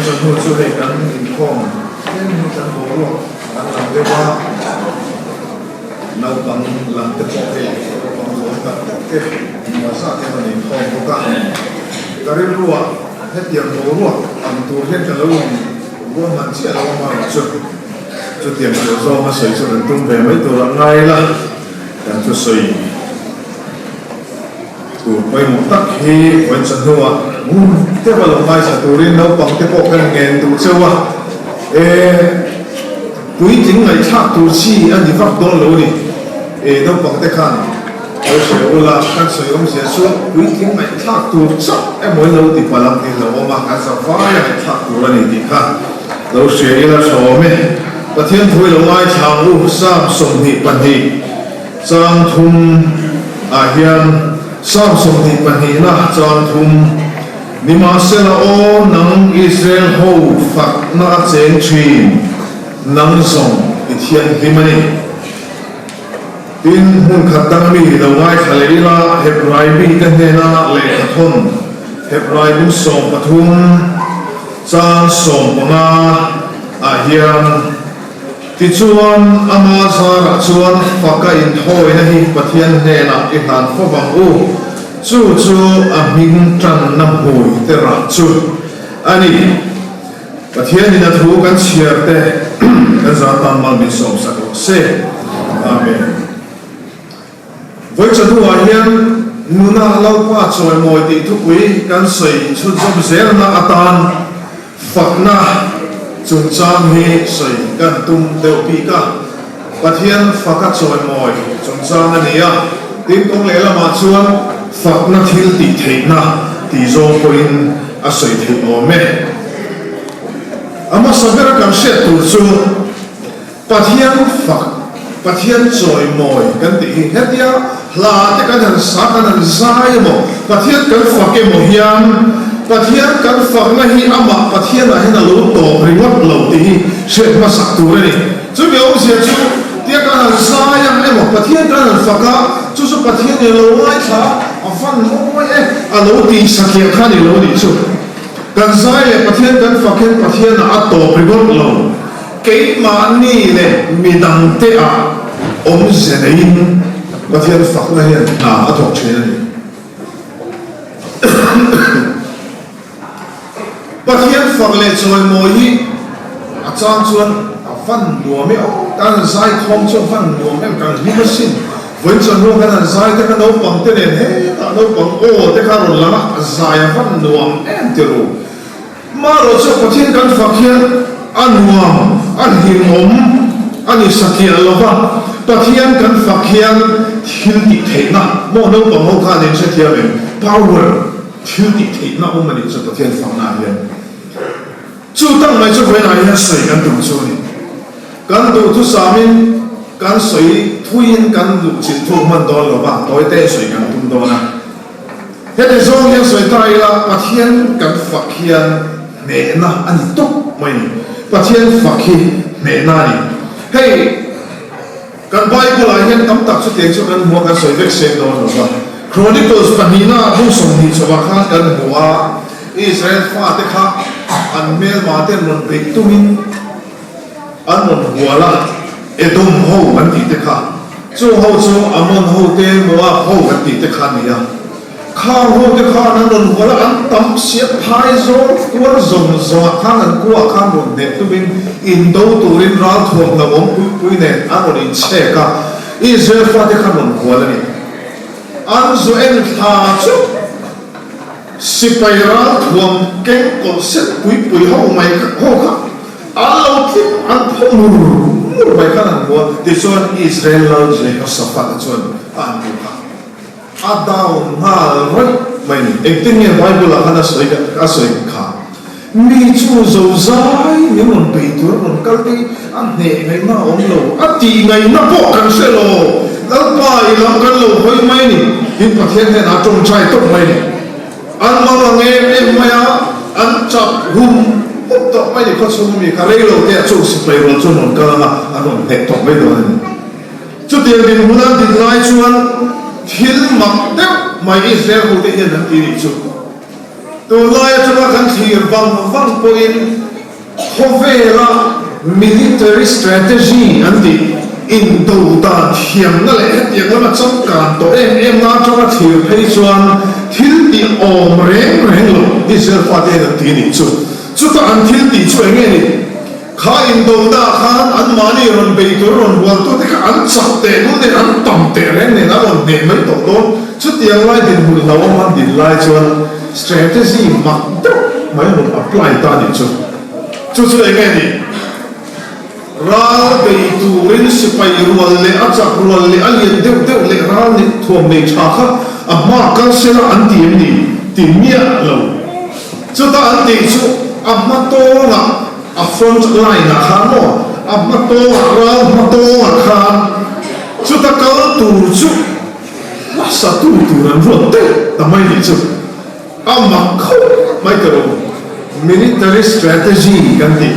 Vawiin hnu chu hei kan inkhawm tlem hi kan boruak kan lang deuh a, naupang lam te pawh hei naupang zual tak tak te engmah zat hian an inkhawm bawk a. Ka rilruah hetiang boruak ang tur hian ka lo in ruahman chiah lo amaherawhchu chutiang tur zawnga sawi chu kan tum ve mai tur a ngai la, kan thusawi. Tur pawimawh tak hi vawiin chawhnuah ngun deuh a lo ngaithla turin naupang te pawh kan ngen duh cheu a, e puitling ngaihthlak tur chi a ni vak dawn lo ni. E naupang te khan lo hria ula, kan sawi awmzia chu puitling ngaihthlak tur chauh emaw in lo ti palh ang tih lo awm a, kan zavaia ngaihthlak tur a ni tih kha lo hria ila tha awm e. Pathian thu i lo ngaithla ang u, Psalm 22. Chang thum ah hian Psalm 22 na chang thum, Nimahsela aw nang Israel ho fakna a cheng thin, nang zawng i thianghlim a ni. Tin, hmun khat dang mi lo ngaithla leh ila, Hebrai mite hnena lehkha thawn, Hebrai bung 13 chang 15 ah hian, Tichuan, ama zarah chuan faka inthawina hi Pathian hnenah i hlan fo vang u, chu chu a hming tanna hmui te rah chu a ni. Pathianin a thu kan chhiar te kan zar tan mal min sawmsak rawh se. Amen. Vawi chawhnuah hian nuna Lalpa chawimawi tih thupui kan sawi chhunzawm zelna atan fakna chungchang hi sawi kan tum deuh bik a. Pathian faka chawimawi chungchang a ni a, tin kawng lehlamah chuan fakna thil tih theihna tih zawng pawhin a sawi theih awm e. A hmasa ber kan hriat tur chu. Pathian fak, Pathian chawimawi kan tih hi hetia hla te kan han sa, kan han zai emaw, Pathian kan fak emaw hian Pathian kan fakna hi amah Pathianah hian a lo tawp ringawt lo tih hi hriat hmasak tur a ni. Chumi awmzia chu tia kan han zai ang emaw, Pathian kan han fak a, chu chu Pathian in a lo ngaithla a, a van mawi e, a lo tih satliah kha a ni lo nih chu. Kan zai leh Pathian kan fak hian Pathianah a tawp ringawt lo. Keimahni leh midangte ah awmze neiin Pathian fakna hian hna a thawk thin a ni. Pathian fak leh chawimawi hi a chang chuan a van nuam e aw, kan han zai khawm chu a van nuam em, kan hlim asin. Vawiin chuan ruang kan han zai te kha naupang te nen hetah naupang aw te kha rawn lang a, a zai a van nuam em ti ru. Marawh chu Pathian kan fak hian a nuam, a hlimawm a ni satliah lo va, Pathian kan fak hian thil tih theihna, maw naupang ho khan in hrethiam em, power, thil tih theihna awm a nih chu Pathian fakna ah hian. Chu tak mai chu vawiinah hian sawi kan tum chu a ni. Kan duhthusamin kan sawi thuiin kan luhchilh thuk hman dawn lo va, tawi te sawi kan tum dawn a. Heti zawng hian sawi ta ila, Pathian kan fak hian hnehna a ni tawp mai ni. Pathian fak hi hnehna a ni. Hei, kan Bible-ah hian tam tak chutiang chu kan hmu a, kan sawi vek seng dawn lo va. Chronicles pahnihna bung 20 chawah khan kan hmu a, Israel fate kha an hmelma ten rawn beih tumin an rawn hual a, Edom ho an tih te kha. Chung ho chu Ammon ho te, Moab ho an tih te kha a ni a. Khang ho te khan an rawn hual a, an tam siam phai zawl kual zawng zawngah khan an kuaah khan rawn hneh tumin indo turin ralthuam hlauhawm pui pui nen an rawn inchhek a, Israel fate khan rawn hual a ni. An zu en thla chu sipai ralthuam keng kawlh set pui pui ho mai ho kha An lo tling an phaw mur mur mai khan an hmu a, tichuan Israel lal Jehoshaphat-a chuan a an hmuh kha a down nghal rawih mai a ni. Engtin nge Bible-ah khan a sawi a sawi kha? Mi chu zo zai min rawn bei tur a rawn kal te hi a hneh ngaihna a awm lo, a tih ngaihna pawh kan hre lo, Lalpa i lam kan lo hawi mai a ni, tin Pathian hnenah a tawngtai tawp mai a ni. An mang ang em em mai a, an chap hum hum tawh mai ni khawchhung ami kha rei lo te ah chung sipai rual chu an rawn kal ang a, an rawn hneh tawh mai dawn a ni. Chutiang dinhmun an din lai chuan thil mak deuh mai Israel hote hian an ti nih chu. Tunlai atanga kan thlir vang vang pawhin khawvela military strategy an tih indo dan thiamna leh hetiang lama changkan tawh em em na atanga thlir phei chuan thil tih awm reng reng lo Israel fate hian an ti a nih chu. Chuta an thil tih chu eng nge ni? Kha indona ah khan anmahni rawn bei tur rawn hualtute kha an chak teh lul nen, an tam teh reng nen an rawn hneh mai tawh dawn. Chutiang lai dinhmun hlauhawm an din lai chuan strategy mak deuh mai an rawn apply ta a nih chu. Chu chu eng nge ni? Ral bei turin sipai rual leh a chak rual leh a lian deuh deuh leh ral nih thuam nei tha kha a hma kal sela an ti em ni? Ti miah lo. Chuta an tih chu a hma tawngah a front line ah khan maw, a hma tawngah ral hma tawngah khan chuta kal tur chu hmasa tu tur an ruat deuh ta mai nih chu a mak khawp mai ta lo. Military strategy kan tih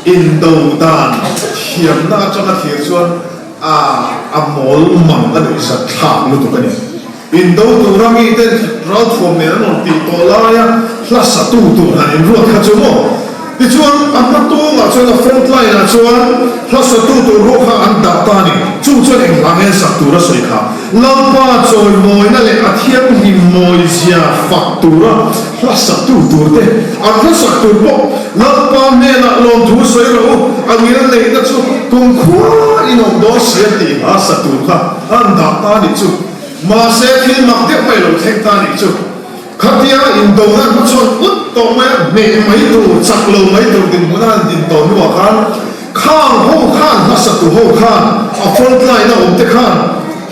indo dan thiamna atanga thlir chuan a a mawl mang a nuihzat thlak lutuk a ni. Indo tura miten ralthuam nen an rawn tih tawh laia hla satu tur han inruat kha chu maw? Tichuan, a hma tawngah chuan a front line ah chuan hla satu tur ho kha an dah ta a ni. Chung chuan eng hla nge sak tur a sawi kha? Lalpa chawimawina leh a thianghlim mawizia fak tura hla satu tur te, an hla sak tur pawh Lalpa hnenah lawmthu sawi rawh u, a ngil neihna chu kumkhua in awm dawn si a tih hla sa tur kha an dah ta a nih chu. Mahse, thil mak deuh mai lo thleng ta nih chu. Khatia indona hmachhawn ut tawh mai a, hneh mai tur, chak lo mai tur dinhmun a han din tawh hnuah khan khang ho khan, hmasatu ho khan, a front line a awm te khan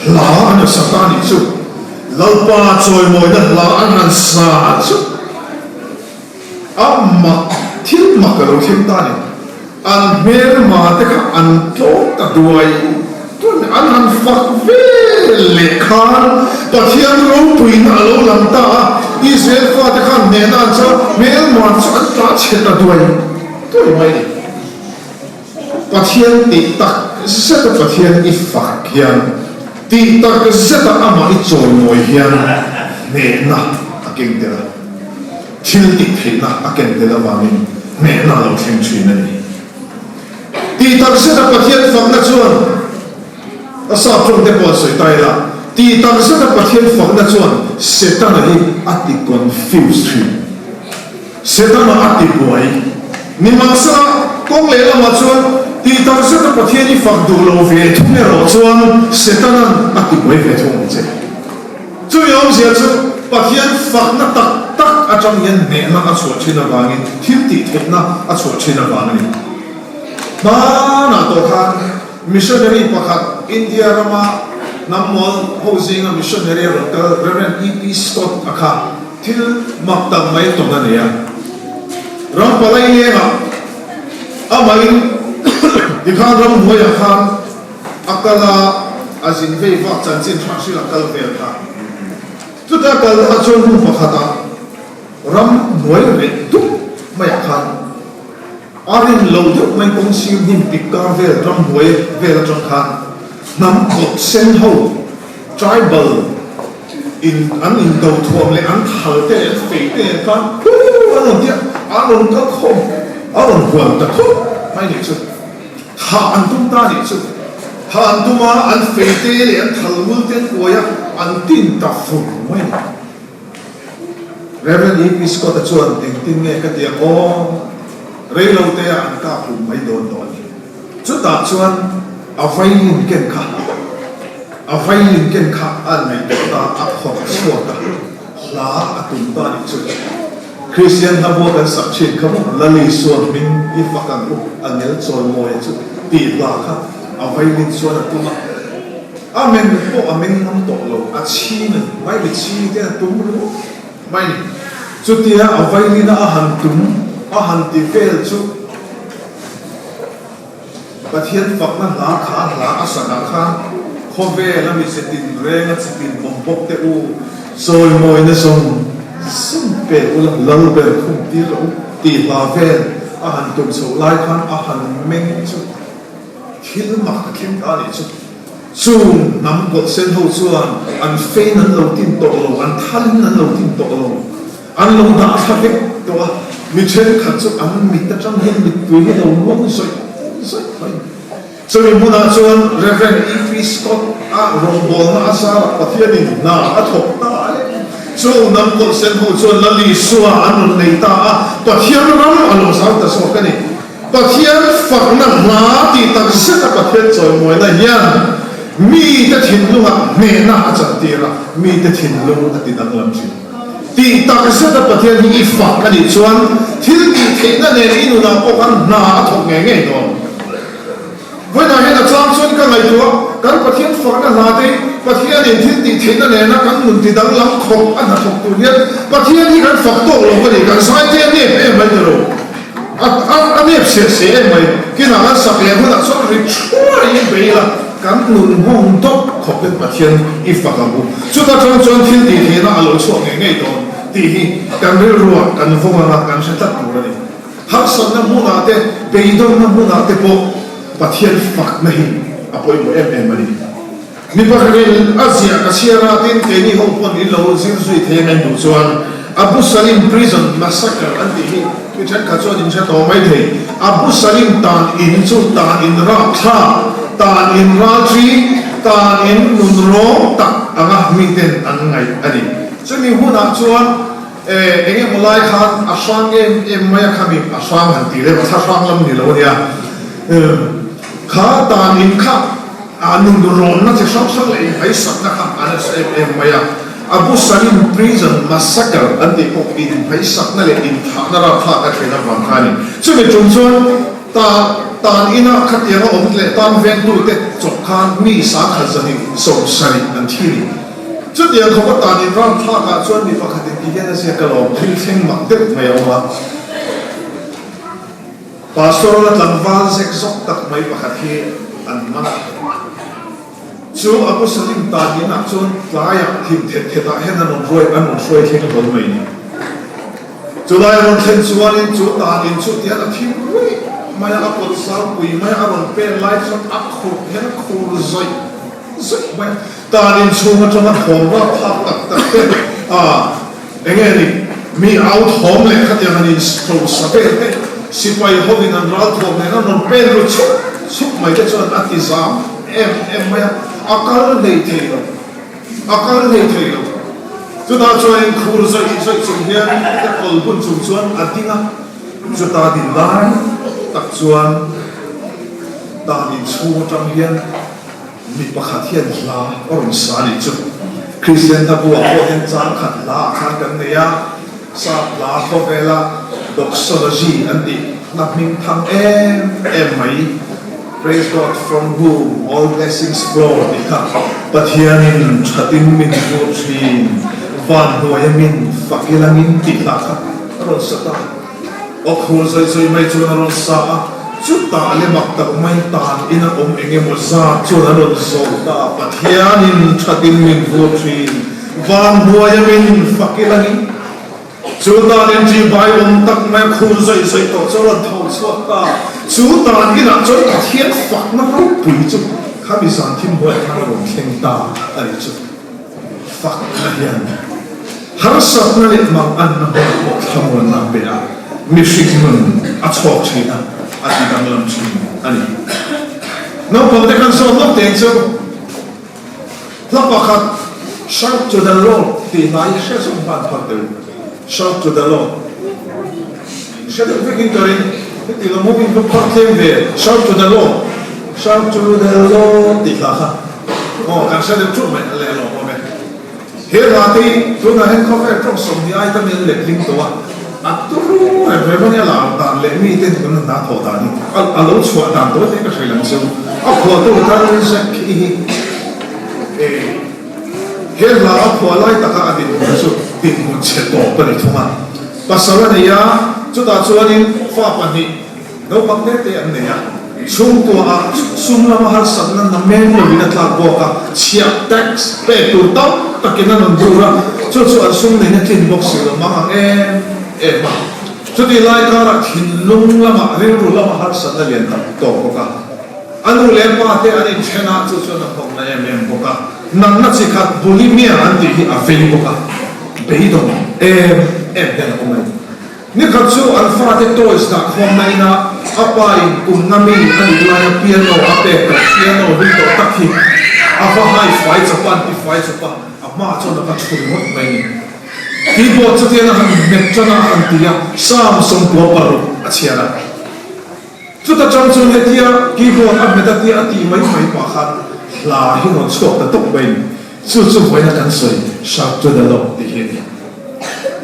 hla an rawn sa ta nih chu. Lalpa chawimawina hla an han sa chu a mak, thil mak a lo thleng ta ni. An hmelma te kha an tlawm ta duai duai mai. An han fak vel leh khan Pathian ropuina a lo lang ta a, Israel fate khan hnehna an chang a, hmelma chu an tla chhe ta duai duai mai a ni. Pathian tih tak zeta Pathian i fak hian, tih tak zeta amah i chawimawi hian hnehna a keng tel a. Thil tih theihna a ken tel avangin hnehna a lo thleng thin a ni. Tih tak zeta Pathian fakna chuan, a sap tawng te pawh an sawi ta ila, tih tak zeta Pathian fakna chuan Setana hi a ti confuse thin. Setana a ti buai. Nimahsela, kawng lehlamah chuan tih tak zeta Pathian i fak duh lo ve thung erawh chuan Setana'n a ti buai ve thung ang che. Chumi awmzia chu Pathian fakna tak tak atang hian hnehna a chhuah thin avangin thil tih theihna a chhuah thin avang a ni. Hmanah tawh khan missionary pakhat India rama hnam mual ho zinga missionary a rawn kal Rev. E. P. Stott a kha thil mak tak mai tawn a nei a. Ram palai lengah amahin tikhan ramhnuaiah khan A kal a, a zin vei vak chanchin tha hrilh a kal vel kha. Chuta kal ah chuan hmun pakhatah ram hnuai reh dup maiah khan a rin lo deuh mai kawng sir hnim pik kar vel ram hnuai vel atang khan hnam kawt sen ho tribal in an indo thuam leh an thal te leh an fei te nen khan huu an rawn ti a, an rawn kal khawm a rawn huan ta khawp mai nih chu. Thah an tum ta nih chu. Thah an tum a, an feite leh an thal ngul te an kuai a, an tin ta fur mai a ni. Rev. E. P. Scott-a chuan engtin nge ka ti ang aw, reilo te ah an kap hlum mai dawn tawh a ni. Chutah chuan a vailin ken kha, a vailin ken kha a ngaihtuah ta, a phawrh chhuak a, hla a tum ta nih chu. Kristian hlabua kan sak thin kha maw Lali suan hming i fak ang u a ngel chawi mawi a chu tih hla kha a vailin chuan a tum a, a men pawh a meng ngam tawh lo, a chhing a ni mai mi chhing te a tum ringawt mai ni. Chutia a vailina a han tum a han ti vel chu Pathian fakna hla kha a hla a sakah khan khawvel a mize tinreng a chitin awm bawk teh u, chawimawina zawng zawng pek ula lal ber khum tir rawh u tih hla vel a han tum chhoh lai khan a han meng chu thil mak a thleng ta a nih chu. Chung hnam kawt sen ho chuan an fein an lo tin tawh lo, an thalin an lo tin tawh lo. An lo dah thla vek tawh a, mi thenkhat chu an mit atang hian mittui hi lo luang zawih zawih mai. Chumi hmunah chuan Rev. E. P. Scott a rawngbawlna a zarah Pathianin hna a thawk ta a le. Chu hnam kawlhsen ho chuan Lal Isua an rawn nei ta a, Pathian ram a lo zau ta zawk a ni. Pathian fakna hla tih tak zeta Pathian chawimuaina hian mite thinlungah hnehna a chantir a, mite thinlung a ti danglam thin. Tih tak zeta Pathian hi i fak a nih chuan thil tih theihna nen i nunah pawh khan hna a thawk ngei ngei dawn. Vawiinah hian a chang chuan ka ngaihtuah, kan Pathian fakna hla te hi Pathianin thil tih theihna nena kan nun ti danglam khawp a hnathawk tur hian Pathian hi kan fak tawk lo ka ni, kan zai te a nep em mai tiro, a a nep seh seh em mai, kinah kan sak leh hunah chuan ri thuai in bei ila kan nun nghawng dawp khawpin Pathian i fak ang u. Chuta tang chuan thil tih theihna a lo chhuak ngei ngei dawn tih hi kan rilruah kan vawng anga kan hre tlat tur a ni. Harsatna hmunah te, beidawnna hmunah te pawh Pathian fakna hi a pawimawh em em a ni. Mi pakhatin a ziah ka chhiar a, tin keini ho pawn in lo zir zui thei ang em duh chuan Abu Salim Prison Massacre an tih hi mi thenkhat chuan in hre tawh mai thei. Abu Salim tan in chu tan in rapthlak, tan in ralṭi, tan in nunrawng tak anga miten an ngaih a ni. Chumi hunah chuan E, eng emaw lai khan a hrang em em mai a khami a hrang han tih leh a thla hrang lam ni lo a nia. Kha dan in kha a nun rawnna chi hrang hrang leh inhmaisakna kha a nasa em em mai a. Abu Salim Prison Massacre an tih pawh inhmaisakna leh inthahna rapthlak a thlen avang kha a ni. Chumi tum chuan ta tan ina khatianga awm leh tan vengtute chawp khan mi sangkhat zahnih 70 an thi a ni. Chutiang khawpa tan in ram thlakah chuan mi pakhatin ti hian a ziak alawm, thil thleng mak deuh mai a awm a. Pastor la tlangval zek zawk tak mai pakhat hi an man a. Chu Abu Salim tan inah chuan tlaiah thim thet thetah hian an rawn ruai an rawn hruai thleng hlawl mai ni. Chulai a rawn thlen chuanin chu tan in chu tihian a thim ruih mai a, a kut zau pui mai a, a rawn pen lai chuan a khurh hian a khur zawih zawih mai a. Tan in chhung atanga thawm rap thlak tak tak te a enge ni mi au thawm leh khatiang an in hro sa vel te sipai hovin an ral thawm nen an rawn pen ru chhup chhup mai te chuan a ti zam em em mai a, a kal hlei thei lo a kal hlei thei lo. Chutah chuan in khur zawih zawih chung hian ka kawl bun chung chuan a ding a, chuta din lai tak chuan tan in chhung atang hian Mi pakhat hian hla a rawn sa a nih chu. Kristian hla buah pawh hian chang khat hla ah khan kan nei a, Sap hla khawvela doxology an tih hla hming thang em em mai, Praise God from whom all blessings flow tih kha Pathianin thatin min vur thin, van hnuaia min fak ilangin tih hla kha a rawn sa ta. Aw khur zawi zawi mai chuan a rawn sa a, chutah le mak tak mai tan in a awm eng emaw zat chuan a rawn zo ta a, Pathianin thatin min vur thin, van hnuaia min fak ila ni. Chu tan in ṭi bai awm tak mai a khur zawi zawi tawh chu a rawn tho chhuak ta, chu tan inah chuan Pathian fakna ropui chu khami zan thim hnuaiah khan a rawn thleng ta a ni chu. Fakna hian harsatna leh manganna hmunah pawh thlamuanna a pe a, mihring nun a chhawk thin a, a ti danglam thin a ni. Naupangte kan zawt lawk teng chu hla pakhat Shout to the Lord tih hla hi hre zawng hman phak deuh. Shout to the Lord hre deuh vekin ka ring. Heti lo mawmin ka phak tlem ve. Shout to the Lord, Shout to the Lord tih hla kha. Aw, kan hre deuh ṭuh mai a leh alawm awm e. He hla te hi tunah hian khawvel ṭawng 20 ai tam in let ling tawh a, a turu rem rem a nia lar dan leh miten kan hna thawh dan hi a lo chhuah dan tawh te ka hre lang chu. A phuahtu Darren Zack hi e he hla a phuah lai taka a dinhmun chu dinhmun chhe tawp a ni thung a. Pasal a nei a, chutah chuanin fa pahnih Naupang te te an nei a, chhungkuaah sum lama harsatna na men loin a tlak bawk a, chhiah, tax, pek tur tam takin an rawn dur a, chu chu an sum neihna tlin bawk si lo mang ang em em a. Chutih lai karah thinlung lamah, rilru lama harsatna lian tak tawk bawk a. A nu leh pa te an inthen a, chu chuan a nghawkna em em bawk a. Natna chi khat bulimia an tih hi a vei bawk a. Beidawng em em hian a awm a ni. Nikhat chu an fate toys dah khawmna ina a pa in kum nga mi a nih laia piano a pek tak piano hlui tawh tak hi a va hai fai chawp a, an ti fai chawp a, a hmaah chuan a va chhun ngawt mai a ni. Keyboard chu tian a han hmet tan a, a han ti a, Psalm 96 a chhiar a. Chuta chang chuan hetia keyboard a hmet a tia a tih mai mai pah khan hla hi rawn chhuak ta tawp mai a ni. Chu chu vawiina kan sawi Shout to the Lord tih hi a ni.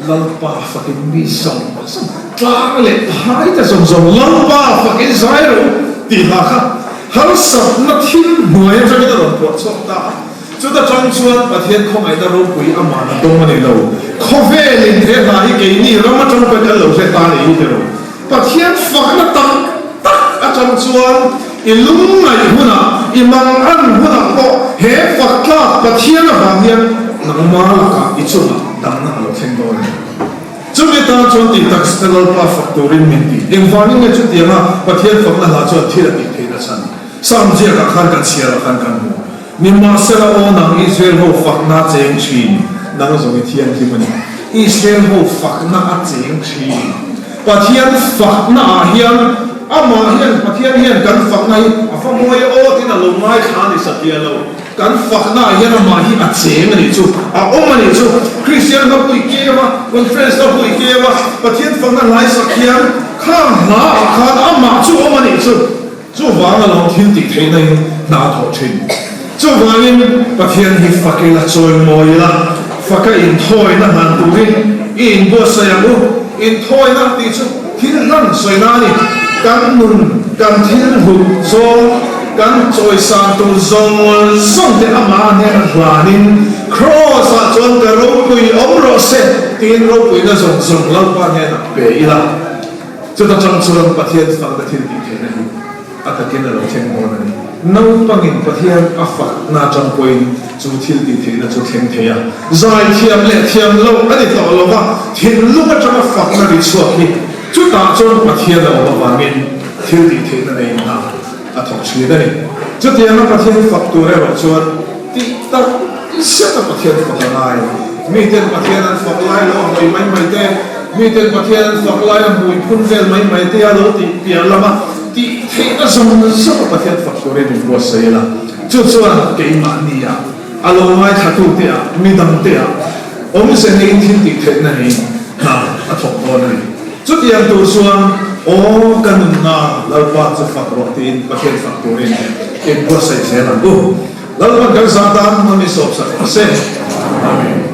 Lalpa fakin mi zawng zawng tlang leh phai ta zawng zawng Lalpa fakin zai rawh u tih hla kha harsatna thil hnuai atangin a rawn phuah chhuak ta a. Chuta chang chuan Pathian khawngaihna ropui aman a dawng a ni lo. Khawvelin he hla hi keini ram atang pawhin kan lo hre ta a ni hi tiraw. Pathian fakna tak tak atang chuan i lungngaih hunah, i mangan hunah pawh he fak tlak Pathian avang hian nangma lakah i chungah damna a lo thleng dawn a ni. Chumi tan chuan tih tak zeta Lalpa fak turin min ti. Engvangin nge chutianga Pathian fakna hla chuan thil a tih theihna chhan? Psalm ziakah khan kan chhiarah khan kan hmu. Nimahsela aw nang Israel ho fakna a cheng thin, nang zawng i thianghlim a ni. Israel ho fakna a cheng thin. Pathian fakna ah hian amah hian Pathian hian kan fakna hi a fa mawi aw tiin a lo ngaithla a ni satliah lo. Kan fakna ah hian amah hi a cheng a nih chu, a awm a nih chu. Kristian hla pui keu a, conference hla pui keu a, Pathian fakna hlaisak hian khang hla ah khan amah chu awm a nih chu. Chuvang a lo thil tih theihna in hna a thawh thin. Chuvangin Pathian hi fak ila, chawimawi ila, faka inthawina hlan turin i inbuatsaih ang u. Inthawina tih chu thil hlan sawina a ni. Kan nun, kan thil hlut zawng, kan chawisan tur zawng zawng te amah hnena hlanin Kraws-ah chuan ka ropui awm rawh se tiin ropuina zawng zawng Lalpa hnenah pe ila. Chuta chang chuan Pathian fakna thil tih theihna hi a takin a lo thleng dawn a ni. Naupangin Pathian a fakna atang pawhin chu thil tih theihna chu thleng thei a. Zai thiam leh thiam loh a ni tawh lo va, thinlung atanga fakna ri chhuak hi chutah chuan Pathian a awm avangin thil tih theihna neiin hna a thawk thin a ni. Chutianga Pathian fak tur erawh chuan tih tak zeta Pathian fak a ngai. Miten Pathian an fak lai lo a hawi mai mai te, miten Pathian an fak lai a hmui phun vel mai mai te a lo tih piah lama tih theihna zawng zawng a Pathian fak turin min buatsaih ila. Chu chuan keimahnia a lo ngaithlatute ah, midangte ah awmze neiin thil tih theihna neiin hna a thawk dawn a ni. Chutiang tur chuan, Aw ka nunna, Lalpa chu fak rawh tiin Pathian fak turin inbuatsaih zel ang u. Lalpan kan zah tan hman i sawpsak rawh se. Amen.